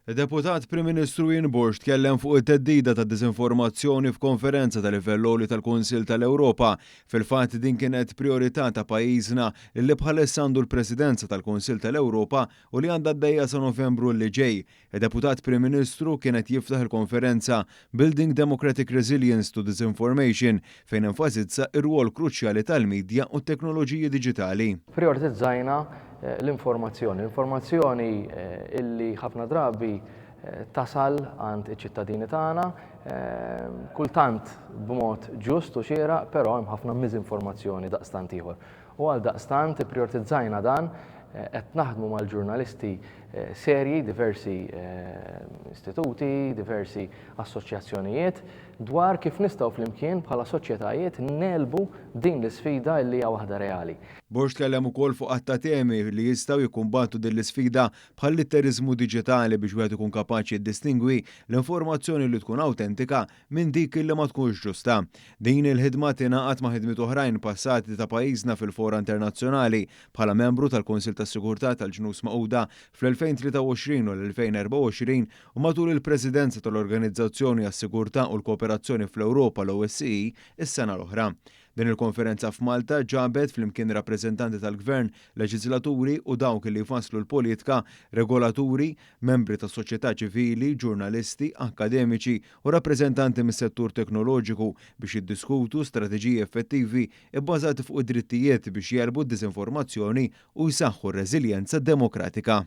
Id-Deputat Prim Ministru Ian Borg tkellem fuq it-theddida ta' diżinformazzjoni f'konferenza ta' livell għoli tal-Kunsill tal-Ewropa. Fil-fatt din kienet prijorità ta' pajjiżna li bħalissa għandu l-Presidenza tal-Kunsill tal-Ewropa u li għandha għaddejja sa Novembru li ġej. Id-Deputat Prim Ministru kien qed jiftaħ il-konferenza Building Democratic Resilience to Disinformation fejn enfasizza r-rwol kruċjali tal-midja u t-teknoloġiji diġitali. Prijoritizzajna l-informazzjoni. L-informazzjoni illi ħafna drabi tasal għand iċ-ċittadini tagħna, kultant b'mod ġust u xieraq, però hemm ħafna miżinformazzjoni daqstant ieħor. U għal daqstant ipprioritizzajna dan, qed naħdmu mal-ġurnalisti serji, diversi istituti, diversi assoċjazzjonijiet, dwar kif nistgħu flimkien bħala soċjetajiet negħlbu din l-isfida illi hija waħda reali. Borg tkellem ukoll fuq għadd ta' temi li jistgħu jikkumbattu din l-isfida bħal-litteriżmu diġitali biex wieħed ikun kapaċi jiddistingwi l-informazzjoni li tkun awtentika minn dik li ma tkunx ġusta. Din il-ħidma tingħaqad ma' ħidmiet oħrajn passati ta' pajjiżna fil-fora internazzjonali bħala membru tal-Kunsill tas-Sigurtà tal-Ġnus Magħquda fl-2023 u l-2024 u matul il-Presidenza tal-Organizzazzjoni għas-Sigurtà u l-Kooperazzjoni fl-Ewropa, l-OSCE, is-sena l-oħra. Din il-konferenza f'Malta ġabet flimkien rappreżentanti tal-Gvern, leġiżlaturi u dawk li jfasslu l-politika, regolaturi, membri tas-soċjetà ċivili, ġurnalisti, akkademiċi u rappreżentanti mis-settur teknoloġiku biex jiddiskutu strateġiji effettivi bbażati fuq id-drittijiet biex jegħlbu d-diżinformazzjoni u jsaħħu r-reżiljenza demokratika.